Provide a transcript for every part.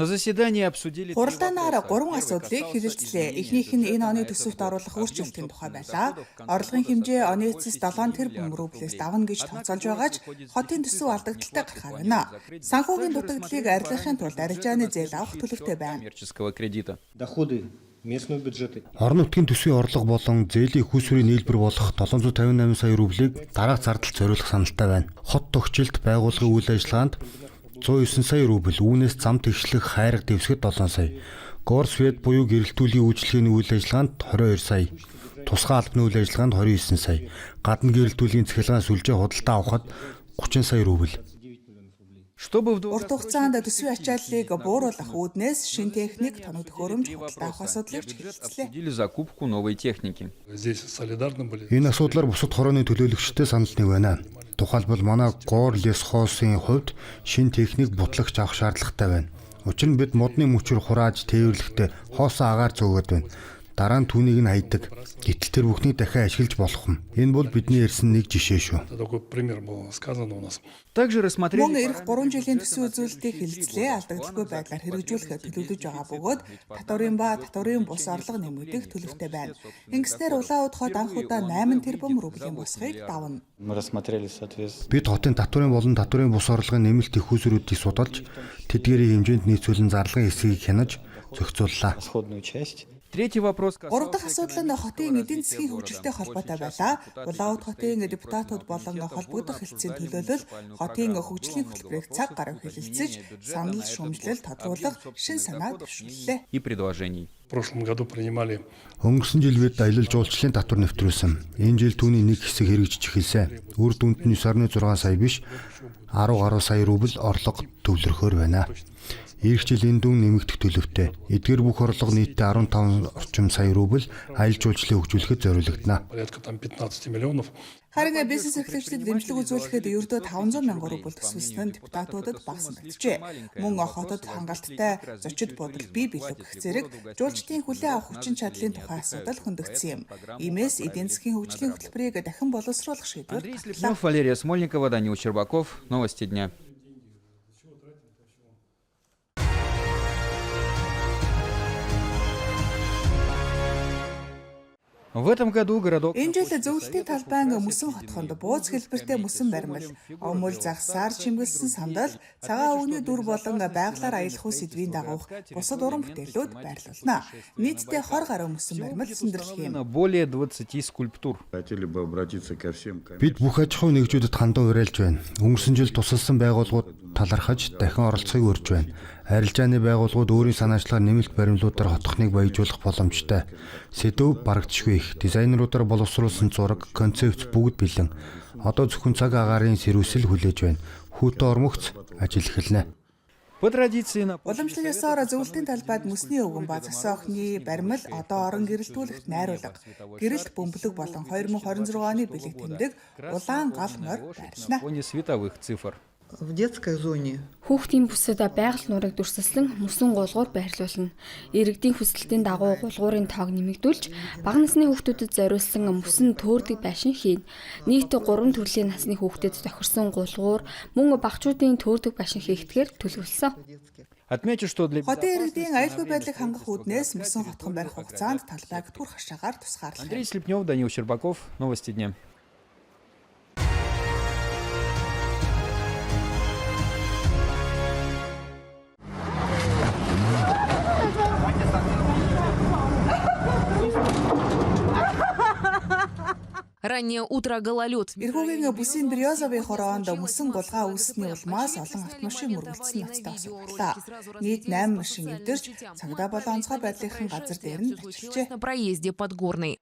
На заседании обсудили три Хуралдаанаар вопроса. гурван Первый асуудлыг касался хэлэлцлээ. изменения Эхнийх нь бюджета энэ на оны этот төсөвт год оруулах объем өөрчлөлтийн тухай собственных байлаа. доходов к концу Орлогын года хэмжээ составит оны больше эцэс 7 7 тэрбум миллиардов рублээс рублей. давна гэж Однако тооцоолж город байгаа ч выходит с хотын төсөв дефицитом, алдагдaltaй нехватку гарахаар планируют байна. закрыть. Санхүүгийн Также дутагдлыг рассмотрели арилгахын параметры тулд бюджета арилжааны на зээл авах следующий төлөвтэй счет байна. коммерческого кредита. Доходы местного бюджета. Орон нутгийн төсвийн орлого болон зээлийн их усүрийн нийлбэр болох 758 сая рублийг дараах зардалд зориулах саналтай байна. Хот тогтчлт байгууллагын үйл ажиллагаанд 109 сая рубль, үүнээс зам тэгшлэх хайрга дэвсгэд 7 сая, Горсвет буюу гэрэлтүүлийн үйлчилгээний үйл ажиллагаанд 22 сая, тусгай албаны үйл ажиллагаанд 29 сая, гадна гэрэлтүүлийн цахилгаан сүлжээ худалдаа авахад 30 сая рубль. Чтобы в Урт хугацаанд төсвийн ачааллыг бууруулах үүднээс шинэ техник, тоног төхөөрөмж худалдаа авах асуудлыг ч бюджет хэлэлцлээ. обсудили закупку новой техники. Здесь солидарны были. Энэ асуудлаар бусад хорооны төлөөлөгчтэй санал нэг байна. Тухайлбал манай Гор лесхозын хувьд шинэ техник бутлагч авах шаардлагатай байна. Учир нь бид модны мөчөр хурааж тээвэрлэхдээ хоосон агаар зөөгөөд байна. Дараа нь түүнийг нь хайдаг. Гэтэл тэр бүхнийг дахин ашиглаж болох юм. Энэ бол бидний ярьсан нэг жишээ шүү. Это такой пример был сказан у нас. Также рассмотрели Мөн ирэх параметры 3 жилийн бюджета төсвийн на үзүүлэлтийг следующие три хэлэлцлээ. года. Алдагдaltaгүй Планом байдлаар закрыть хэрэгжүүлэхэд потребности төлөвлөж без байгаа дефицита бөгөөд ведь по татварын данным ба идет татварын бус увеличение орлого нэмэгдэх поступлений, в том төлөвтэй числе байна. собственных Ингэснээр доходов. Улаан хот анх Впервые удаа ОНВ 8 выйдет тэрбум за рублийн 8 босхийг миллиардов. давна. Мы рассмотрели, соответственно, Бид хотын татварын болон татварын бус орлогын нэмэлт их усүрүүдийг судалж, тэдгээрийн хэмжээнд нийцүүлэн зарлагын хэсгийг хянаж зохицууллаа. расходную часть. Третий вопрос Гурав дахь касался асуудал нь хотын экономического эдийн развития засгийн города. хөгжилтэй холбоотой Очень часто байлаа. депутаты Улаан и хотын представители депутатууд профильного болон комитета холбогдох бурно хэлтсийн обсуждали төлөөлөл муниципальную хотын программу. Было хөгжлийн много хөтөлбөрийг цаг вопросов гаруй от хэлэлцэж, изменения бюджета санал на этот шүүмжлэл год, тодруулах объем шин собственных санаа доходов, дэвшүүллээ. мнений и предложений. В прошлом году принимали Өнгөрсөн жил бид аялал жуулчлалын татвар нэвтрүүлсэн. Энэ жил түүний нэг хэсэг хэрэгжиж эхэлсэн. Үр дүнд нь 9.6 сая биш 10 гаруй сая рубль орлого төвлөрөхөөр байна. Ирэх жил энэ дүн нэмэгдэх төлөвтэй. Эдгээр бүх орлого нийтдээ 15 орчим сая рубль аялал жуулчлалыг хөгжүүлэхэд зориулагдана. порядка там 15 миллионов. Харин бизнес эрхлэгчдэд дэмжлэг үзүүлэхэд ердөө 500 мянган рубль төсвөлсөн нь депутатуудад багсан байжээ. Мөн хотод хангалттай зочид буудал бий билүү гэх зэрэг жуулчдын хүлээн авах хүчин чадлын тухай асуудал хөндөгдсөн юм. Иймээс эдийн засгийн хөгжлийн хөтөлбөрийг дахин боловсруулах шийдвэр Андрей гаргалаа. Слепнев, Валерия Смольникова, Данил Щербаков. Новости дня. В этом году городок Энэ жил зөвлөлтийн талбайн мөсөн хотхонд бууз хэлбэртэй мөсөн баримл, омул загсаар чимгэлсэн сандал, цагаан өвгөний дүр болон байгалаар аялах уу сэдвийн дагуух бусад уран бүтээлүүд байрлуулна. Нийтдээ 20 гаруй мөсөн баримл сэндэрлэх юм. Более 20 скульптур. Хотели бы обратиться ко всем Бид бүх аж ахуйн нэгжүүдэд хандан уриалж байна. Өнгөрсөн жил тусалсан байгууллагууд талархаж дахин оролцохыг урьж байна. Арилжааны байгууллагууд өөрийн санаачлалаар нэмэлт баримлуудаар хотхныг баяжуулах боломжтой. Сэдв барагдшгүй их. Дизайнеруудаар боловсруулсан зураг, концепц бүгд бэлэн. Одоо зөвхөн цаг агаарын сэрүүсэл хүлээж байна. Хүүтэн ормогц ажил эхэлнэ. По традиции на Уламжлал ёсоор зөвлөлтийн талбайд мөсний өвгөн ба засаа охины баримл одоо орон гэрэлтүүлэгт найруулга, гэрэлт бөмбөлөг болон 2026 оны бэлэг тэмдэг улаан гал морь байрлана. на фоне световых цифр. В детской зоне Хүүхдийн бүсэд байгаль нуурыг дүрсэлсэн мөсөн гулгуур байрлуулна. Иргэдийн хүсэлтийн дагуу гулгуурын тоог нэмэгдүүлж, бага насны хүүхдүүдэд зориулсан мөсөн төөрдөг байшин хийнэ. Нийт 3 төрлийн насны хүүхдэд тохирсон гулгуур мөн багчуудын төөрдөг байшин хийхдэгээр төлөвлөсөн. детских. Отмечу, что для Хотын иргэдийн безопасности на аюулгүй время байдлыг хангах строительства үүднээс городка мөсөн территорию хотхон барих хугацаанд огородят. талбайг түр хашаагаар тусгаарлах юм. Андрей Слепнев, Данил Щербаков. Новости дня. Раннее утро гололед. Эрхүүгийн бүсийн Березовын хороонд мөсөн гулгаа үүссэний улмаас олон автомашин мөргөлдсөн ноцтой асуудаллаа. Нийт 8 машин эвдэрч цагдаа болон онцгой байдлынхан газар дээр нь очилжээ. На проезде Подгорный.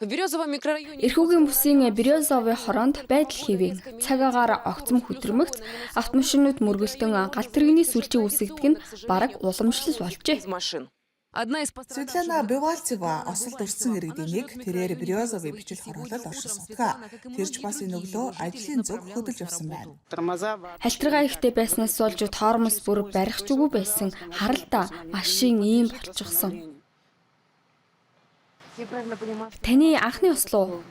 В Березовом микрорайоне Эрхүүгийн бүсийн Березовын хороонд байдал хэвийн цаг агаар огцом хөдөрмөгц автомашинууд мөргөлдөн галт тэрэгний сүлжээ үүсгдэг нь бараг уламжлал болжээ. из машин. Одна из Светлана Бевальцева осолд өртсөн иргэдийн нэг тэрээр Березовын бичил хороолол оршин сутгаа. Тэрч бас энэ өглөө ажлын зүг хөдөлж явсан байна. Халтиргаа ихтэй байснаас болж тормоз бүр барих ч үгүй байсан. Харалта машин ийм болчихсон. Таны анхны ослоо уу?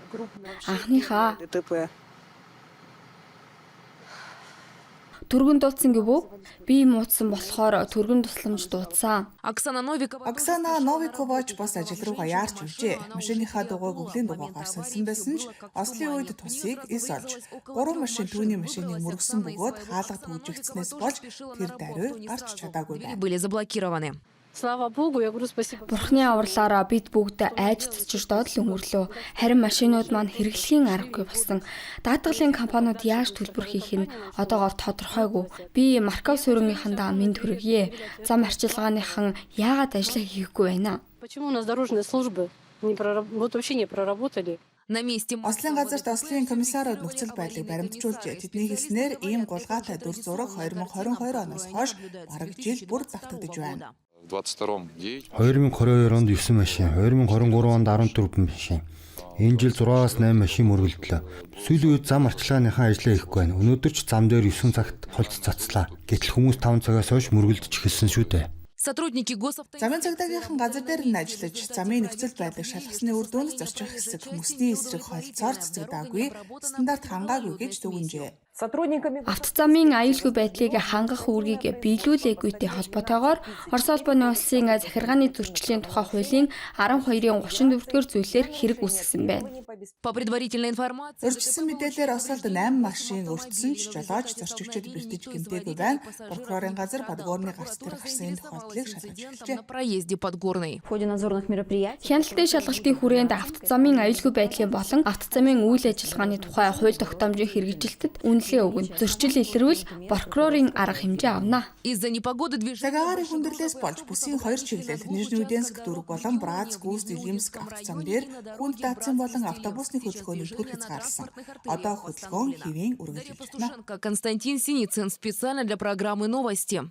Анхныхаа. ДТП. Түргэн дуудсан гэв үү? Би муудсан болохоор түргэн тусламж дуудсан. Оксана Новикова. Оксана Новикова ч бас ажил руугаа яарч явжээ. Машиныхаа дугуйг өвлийн дугуйгаар сольсон байсан ч ослын үед тусыг эс олж 3 машин түүний машиныг мөргөсөн бөгөөд хаалга түгжигдсэнээс болж тэр даруй гарч чадаагүй байна. Были заблокированы. Слава Богу, я говорю спасибо. Бурхны авралаараа бид бүгд айж цэцэрдоод л өнгөрлөө. Харин машинууд маань хэрэглэхийн аргагүй болсон. Даатгалын компаниуд яаж төлбөр хийх нь одоогоор тодорхойгүй. Би Марков суурийнхандаа мэнд хүргье. Зам арчилгааныхан яагаад ажиллаа хийхгүй байна? Почему у нас дорожные службы не прораб... вот вообще не проработали? На месте Ослын газарт ослын комиссарууд нөхцөл байдлыг баримтжуулж, тэдний хэлснээр ийм гулгаатай дүр зураг 2022 оноос хойш бараг жил бүр давтагдаж байна. В 22-м 9. 2022 онд 9 машин, 2023 онд 14 машин. Энэ жил 6-аас 8 машин мөргөлдлөө. Сүүлийн үед зам арчилгааныхаа ажлаа хийхгүй байна. Өнөөдөр ч зам дээр 9 цагт холц цацлаа. Гэтэл хүмүүс 5 цагаас хойш мөргөлдөж эхэлсэн шүү дээ. Сотрудники госавто Замын цагдаагийнхан газар дээр нь ажиллаж, замын нөхцөл байдлыг шалгасны үр дүнд зорчих хэсэг хүмүүсний эсрэг холцоор цэцэгдаагүй, стандарт хангаагүй гэж дүгнжээ. Сотрудниками Автозамын аюулгүй байдлыг хангах үүргийг биелүүлээгүйтэй холбоотойгоор Орос улбаны улсын захиргааны зөрчлийн тухай хуулийн 12-ын 34-р зүйлээр хэрэг үүсгэсэн байна. По предварительной информации Урьдчилсан мэдээллээр осолд 8 машин өртсөн ч жолооч зорчигчид бэртэж гэмтээгүй байна. Прокурорын газар Подгорны гарц дээр гарсан энэ тохиолдлыг шалгаж эхэлжээ. на проезде Подгорной. в ходе надзорных мероприятий Хяналтын шалгалтын хүрээнд автозамын аюулгүй байдлын болон автозамын үйл ажиллагааны тухай хууль тогтоомжийн хэрэгжилтэд үнэлгээ өгнө. Зөрчил илрвэл прокурорын арга хэмжээ авна. Из-за непогоды движение Цаг агаарын хүндрэлээс болж бүсийн хоёр чиглэл Нижнеуденск дүүрэг болон Братск, Усть-Илимск автозам дээр хүнд даацсан болон автобусны хөдөлгөөний түр хязгаарласан. Одоо хөдөлгөөн хэвийн Дарья үргэлжилж байна. Пастушенко, Константин Синицын. Специально для программы «Новости».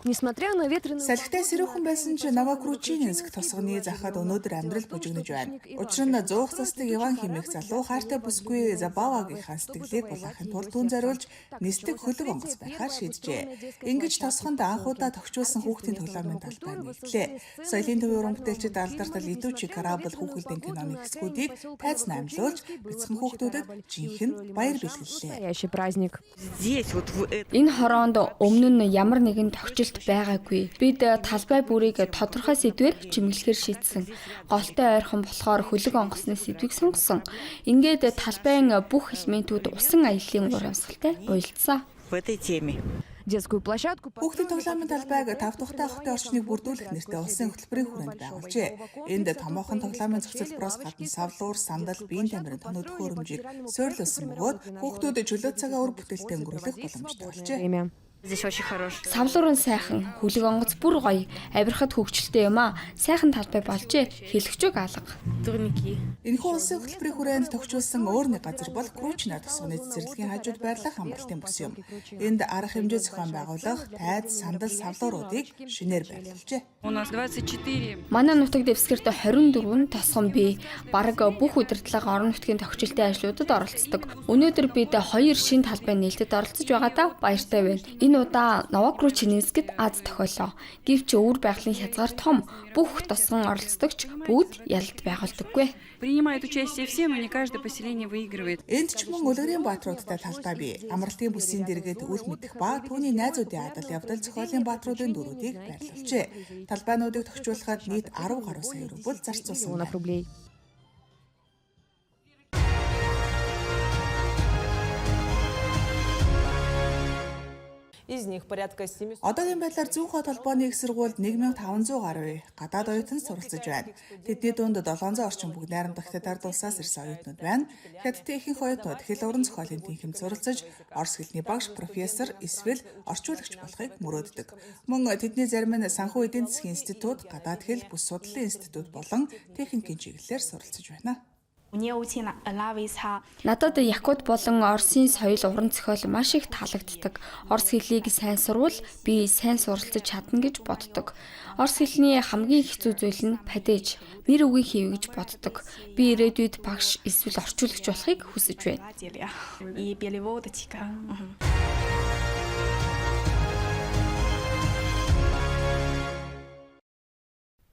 Несмотря на ветреную Салхитай сэрүүхэн байсан ч Новокручининск тосгоны захад өнөөдөр амьдрал бужигнаж байна. Учир нь 100 застыг Иван хэмээх залуу хайртай бүсгүй Забавагийнхаа сэтгэлийг булаахын тулд түн зориулж нисдэг хөлөг онгоц барихаар шийджээ. Ингэж тосгонд анх удаа тохижуулсан хүүхдийн тоглоомын талбай нэгтлээ. Соёлын төвийн уран бүтээлчид алдарт Летучий корабль хүүхэлдэйн киноны хэсгүүдийг тайз наймлуулж бяцхан хүүхдүүдэд жинхэнэ баяр бэлгэллээ. настоящий праздник. Здесь вот в этом Энэ хороонд өмнө нь ямар нэгэн тохижилт байгаагүй. Бид талбай бүрийг тодорхой сэдвээр чимэглэхээр шийдсэн. Голтой ойрхон болохоор хөлөг онгоцны сэдвийг сонгосон. Ингээд талбайн бүх элементүүд усан аяллаа урамсгалтай уялдсан. в этой теме. Детскую площадку Хүүхдийн тоглоомын талбайг тав тухтай хотын орчныг бүрдүүлэх нэртэй улсын хөтөлбөрийн хүрээнд байгуулжээ. Энд томоохон тоглоомын зохицолбороос гадна савлуур, сандал, биеийн тамирын тоног төхөөрөмжийг суйрлуулсан бөгөөд хүүхдүүд чөлөө цагаа үр бүтээлтэй өнгөрүүлэх боломжтой болжээ. время. Здесь очень хорошо. Савлуур нь сайхан, хөлөг онгоц бүр гоё, авирахад хөгжилтэй юм аа. Сайхан талбай болжээ. Хэлэгчөг алга. Турники. Энэхүү улсын хөтөлбөрийн хүрээнд тохижуулсан өөр нэг газар бол Кручина тосгоны цэцэрлэгийн хажууд байрлах амралтын бүс юм. Энд арга хэмжээ зохион байгуулах, тайз, сандал, савлууруудыг шинээр байрлуулжээ. У нас 24 Манай нутаг дэвсгэрт 24 нь тосгон бий. Бараг бүх удирдлага орон нутгийн тохижилтын ажлуудад оролцдог. Өнөөдөр бид хоёр шинэ талбай нээлтэд оролцож байгаадаа баяртай байна. Энэ удаа Новокручинскэд аз тохиолоо. Гэвч өвөр байгалийн хязгаар том. Бүх тосгон оролцдогч бүгд ялалт байгуулдаггүй. Принимают участие все, но не каждое поселение выигрывает. Энд ч мөн улгарын баатруудтай талбай бий. Амралтын бүсийн дэргэд үл мэдэх ба түүний найзуудын адал явдал зохиолын баатруудын дүрүүдийг байрлуулжээ. Талбайнуудыг тохижуулахад нийт 10 гаруй сая рубль зарцуулсан Миллионов байна. рублей. Из них порядка 700 Одоогийн байдлаар Зүүн хот холбооны их сургуульд 1500 гаруй гадаад оюутан суралцж байна. Тэдний дунд 700 орчим бүгд найрамдах татар улсаас ирсэн оюутнууд байна. Хятадын ихэнх оюутнууд хэл уран зохиолын тэнхимд суралцаж, орос хэлний багш, профессор эсвэл орчуулагч болохыг мөрөөддөг. Мөн тэдний зарим нь санхүү эдийн засгийн институт, гадаад хэл, бүс судлалын институт болон техникийн чиглэлээр суралцж байна. Надад Якут болон Оросын соёл уран зохиол маш их таалагддаг. Орос хэлийг сайн сурвал би сайн суралцаж чадна гэж боддог. Орос хэлний хамгийн хэцүү зүйл нь падеж, нэр үгийн хэв гэж боддог. Би ирээдүйд багш эсвэл орчуулагч болохыг хүсэж байна.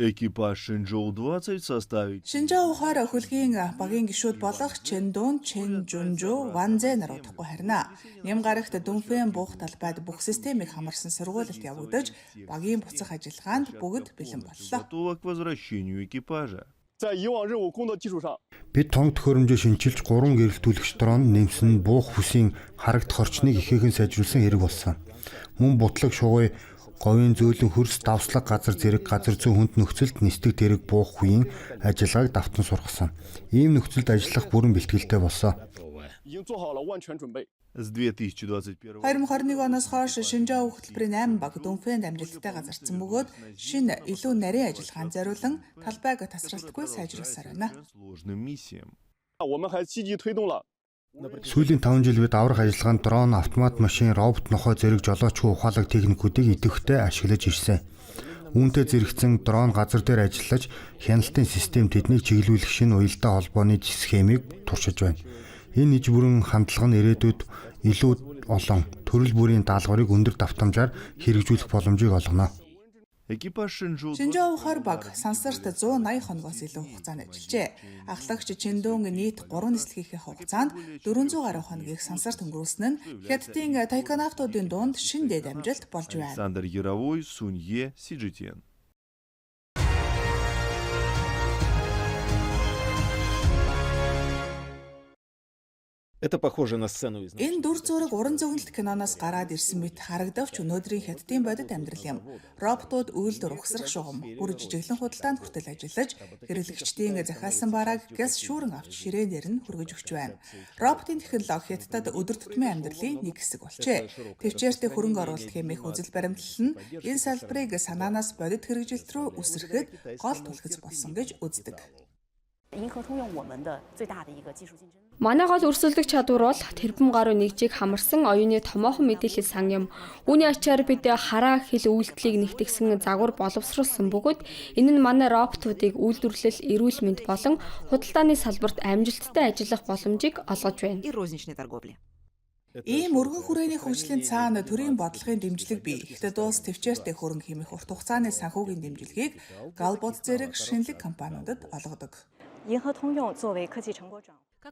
Экипаж Шинжоу-20 в составе Шинжоо 20 хөлгийн багийн гишүүд болох Чэндун, Чэн Жунжу, Ванзэ нар удахгүй харина. Нэм гарагт Дүнфэн буух талбайд бүх системийг хамарсан сургуулилт явагдаж, багийн буцах ажиллагаанд бүгд бэлэн боллоо. Готова к возвращению экипажа. Бид тоног төхөөрөмжөө шинчилж 3 гэрэлтүүлэгч дрон нэмсэн буух бүсийн харагдах орчныг ихээхэн сайжруулсан хэрэг болсон. Мөн бутлаг шугуй говийн зөөлөн хөрс давслаг газар зэрэг газар зүйн хүнд нөхцөлд нисдэг дэрэг буух үеийн ажиллагааг давтан сургасан. Ийм нөхцөлд ажиллах бүрэн бэлтгэлтэй болсон. С 2021 2021 оноос хойш Шинжоо хөтөлбөрийн 8 баг Дүнфэнд амжилттай газарцсан бөгөөд шинэ илүү нарийн ажиллагаанд зориулан талбайг тасралтгүй сайжруулсаар байна. сложным миссиям. Сүүлийн 5 жил бид аврах ажиллагаанд дрон, автомат машин, робот нохой зэрэг жолоочгүй ухаалаг техникүүдийг идэвхтэй ашиглаж ирсэн. Үүнтэй зэрэгцэн дрон газар дээр ажиллаж, хяналтын систем тэднийг чиглүүлэх шинэ уялдаа холбооны схемийг туршиж байна. Энэ иж бүрэн хандлага нь ирээдүйд илүү олон төрөл бүрийн даалгаврыг өндөр давтамжаар хэрэгжүүлэх боломжийг олгоно. Экипаж Шинжоу Шинжоо 20 баг сансарт 180 хоногоос илүү хугацаанд ажиллажээ. Ахлагч Чэндүн нийт 3 нислэгийнхээ хугацаанд 400 гаруй хоногийг сансарт өнгөрүүлсэн нь Хятадын тайконавтуудын дунд шинэ дэд амжилт болж байна. Александр Яровой, Сунье, CGTN. Это похоже на сцену из Энэ дүр зураг уран зөгнөлт киноноос гараад ирсэн мэт харагдавч өнөөдрийн Хятадын бодит амьдрал юм. Роботууд үйлдвэр угсрах шугам, бүр жижиглэн худалдаанд хүртэл ажиллаж, хэрэглэгчдийн захиалсан барааг гэс шүүрэн авч ширээнээр нь хүргэж өгч байна. Роботын технологи Хятадад өдөр тутмын амьдралын нэг хэсэг болжээ. Төвчээртэй хөрөнгө оруулалт хэмээх үзэл баримтлал нь энэ салбарыг санаанаас бодит хэрэгжилт рүү үсрэхэд гол түлхэц болсон гэж үздэг. Манай гол өрсөлдөх чадвар бол тэрбум гаруй нэгжийг хамарсан оюуны томоохон мэдээлэл сан юм. Үүний ачаар бид хараа хэл үйлдэлийг нэгтгсэн загвар боловсруулсан бөгөөд энэ нь манай роботуудыг үйлдвэрлэл, эрүүл мэнд болон худалдааны салбарт амжилттай ажиллах боломжийг олгож байна. И розничной торговли. Ийм өргөн хүрээний хөгжлийн цаана төрийн бодлогын дэмжлэг бий. Хятад улс төвчээртэй хөрөнгө хэмээх урт хугацааны санхүүгийн дэмжлэгийг Галбот зэрэг шинэлэг компаниудад олгодог.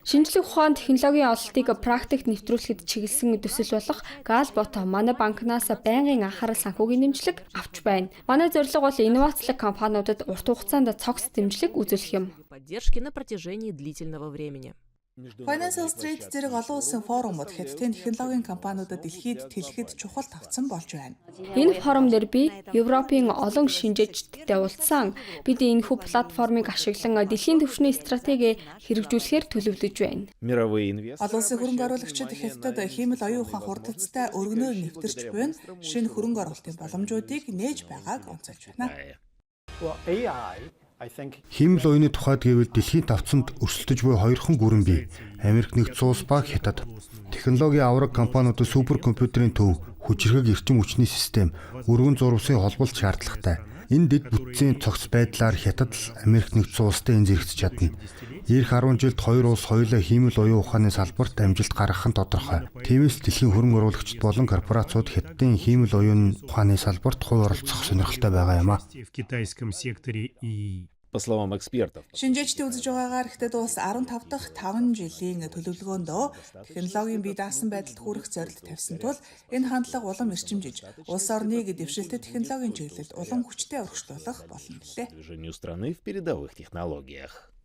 Шинжлэх ухаан технологийн ололтыг практикт нэвтрүүлэхэд чиглэсэн төсөл болох Галбот манай банкнаас байнгын анхаарал санхүүгийн дэмжлэг авч байна. Манай зорилго бол инновацлог компаниудад урт хугацаанд цогц дэмжлэг үзүүлэх юм. Поддержки на протяжении длительного времени. Financial Street зэрэг олон улсын форумууд Хятадын технологийн компаниудад дэлхийд тэлэхэд чухал тавцан болж байна. Энэ форум дээр би Европын олон шинжээчдтэй уулзсан. Бид энэхүү платформыг ашиглан дэлхийн түвшний стратеги хэрэгжүүлэхээр төлөвлөж байна. Мировые инвесторы Олон улсын хөрөнгө оруулагчид Хятадад хиймэл оюун ухаан хурдацтай өргөнөөр нэвтэрч буй нь шинэ хөрөнгө оруулалтын боломжуудыг нээж байгааг онцолж байна. Хиймэл оюуны тухайд гэвэл дэлхийн тавцанд өрсөлдөж буй хоёрхан гүрэн бий. Америк нэгдсэн улс ба Хятад. Технологийн авраг компаниудад супер компьютерийн төв, хүчирхэг эрчим хүчний систем, өргөн зурвасын холболт шаардлагатай. Энэ дэд бүтцийн цогц байдлаар Хятад л Америк нэгдсэн улстай энэ зэрэгцэж чадна. Ирэх 10 жилд хоёр улс хоёулаа хиймэл оюун ухааны салбарт амжилт гаргах нь тодорхой. Тиймээс дэлхийн хөрөнгө оруулагчид болон корпорациуд Хятадын хиймэл оюун ухааны салбарт хувь оролцох сонирхолтой байгаа юм а. В китайском секторе ИИ. По словам экспертов, Шинжээчдийн үзэж байгаагаар Хятад улс 15 дахь 5 жилийн төлөвлөгөөндөө технологийн бие даасан байдалд хүрэх зорилт тавьсан тул энэ хандлага улам эрчимжиж, улс орныг дэвшилтэт технологийн чиглэлд улам хүчтэй урагшлуулах болно билээ. движению страны в передовых технологиях.